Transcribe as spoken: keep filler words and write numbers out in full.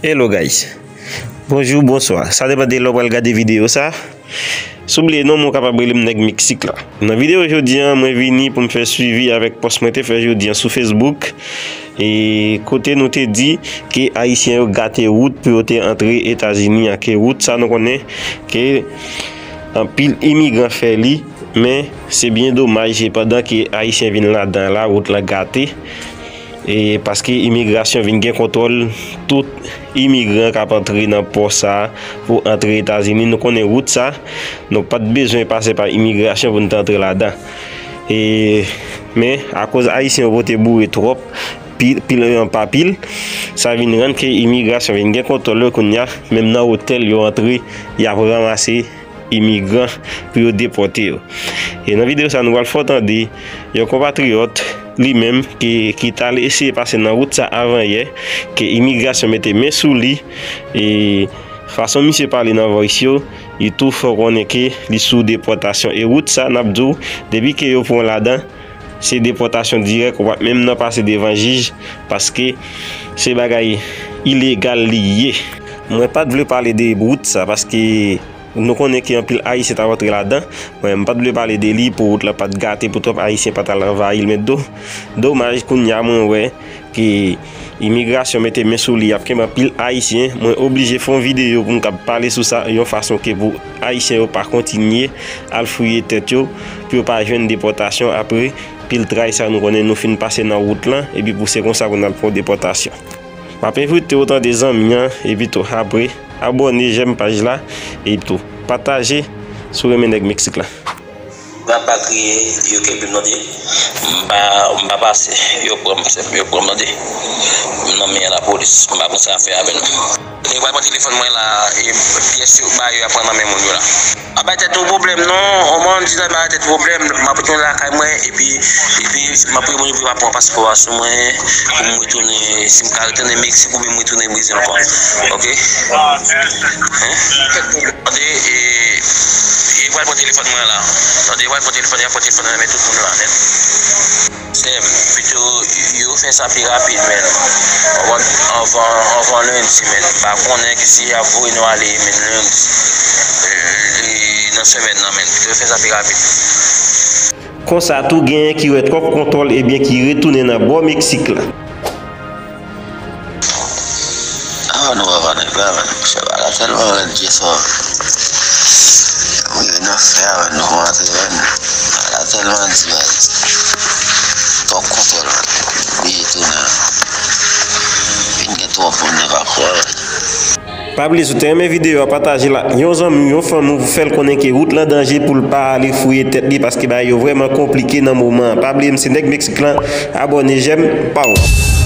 Hello guys. Bonjou, bonswa. Sa depann de lè w pral gade videyo sa. Si w bliye non mwen, w kapab rele m nèg Meksik la. Nan videyo jodi a, mwen vini pou m fè swivi avèk pòs mwen te fè jodi a sou Facebook. E kote nou te di ke Ayisyen yo gate wout pou yo te antre Etazini a, ke wout sa nou konnen ke anpil imigran fè li, men se byen domaj, se pandan ke Ayisyen vin ladan la, wout lan gate. E paske imigrasyon vin gen kontwòl tout imigran k ap antre nan pò sa a pou antre Etazini. Nou konnen wout sa, nou pa t bezwen pase pa imigrasyon pou n te antre ladan. E, men, akoz Ayisyen yo pote boure twòp, pil, pil an pa pil, sa vin rann ke imigrasyon vin gen kontwòl yo kounye a, menm nan otèl yo antre, y ap ranmase imigran pou yo depòte yo. E nan videyo sa, nou pral fè w tande yon konpatriyòt li menm ki, ki t al eseye pase nan wout sa avan yè, ke imigrasyon mete men sou li, e fason misye pale nan voice yo, li tou fè w konnen ke li sou depòtasyon. E wout sa, n ap di w, depi ke yo pran w ladan, se depòtasyon dirèk, ou p ap menm nan pase devan jij, paske se bagay ilegal li ye. Mwen pa t vle pale de wout sa, paske nou konnen ke anpil Ayisyen t ap antre ladan. Mwen, m pa t vle pale de li pou wout la pa t gate, pou twòp Ayisyen pa t al anvayi l. Men do, domaj, kounye a mwen wè ke imigrasyon mete men sou li, y ap kenbe anpil Ayisyen. Mwen oblije fè yon videyo pou m kab pale sou sa, yon fason ke pou Ayisyen yo pa kontinye al fouye tèt yo, pou yo pa jwenn depòtasyon apre pil tray sa nou konnen nou fin pase nan wout lan, epi pou se konsa pou n al pran depòtasyon. M ap envite w tande zanmi an, epi tou apre, abòne, jèm paj la, epi tou pataje si w renmen nèg Meksik la. M ap pa kriye, yo kenbe m tande. M pa, m pa pase, yo pran m, yo pran m tande. M nan men lapolis, m pa konn sa fè avè nou. Nèg pral pran telefòn mwen la, e pyès yo ba yo, y ap pran nan men moun yo la. Pa bay tèt ou pwoblèm non, on moun di nan bay tèt ou pwoblèm, m ap retounen lakay mwen, epi, epi m ap priye moun yo pou yo pa pran paspò a sou mwen, pou m retounen, si m ka retounen Meksik oubyen m retounen Brezil ankò. Oke? Hein? Tande, e, e pral pran telefòn mwen la. Tande, pral pran telefòn, y ap pran telefòn nan men tout moun la, nèt. Sè m, pito yo fè sa pi rapid, men. Anvan, anvan, anvan lendi, men. M pa konnen ki si y ap voye nou ale, men, lendi. E, nan semèn nan, men. Pito yo fè sa pi rapid. Konsa tou, genyen ki wè twòp kontwòl, ebyen, ki retounen nan bò Meksik la. Ah, nou pa pale, pa pale, monchè, bagay la tèlman rèd yè swa. Wi, nan fè a, nou kòmanse, bagay la tèlman di, baz. Twòp kontwòl, man. Bliye tounen. Vin gen twòp moun nan pa kwè, man. Pa bliye, si w te renmen videyo a, pataje l ak yon zanmi w, yon fanmi w, pou fè l konnen ke wout lan danje, pou l pa ale fouye tèt li, paske bagay yo vrèman konplike nan moman an. Pa bliye, m se nèg Meksik lan, abòne, jèm, pa w.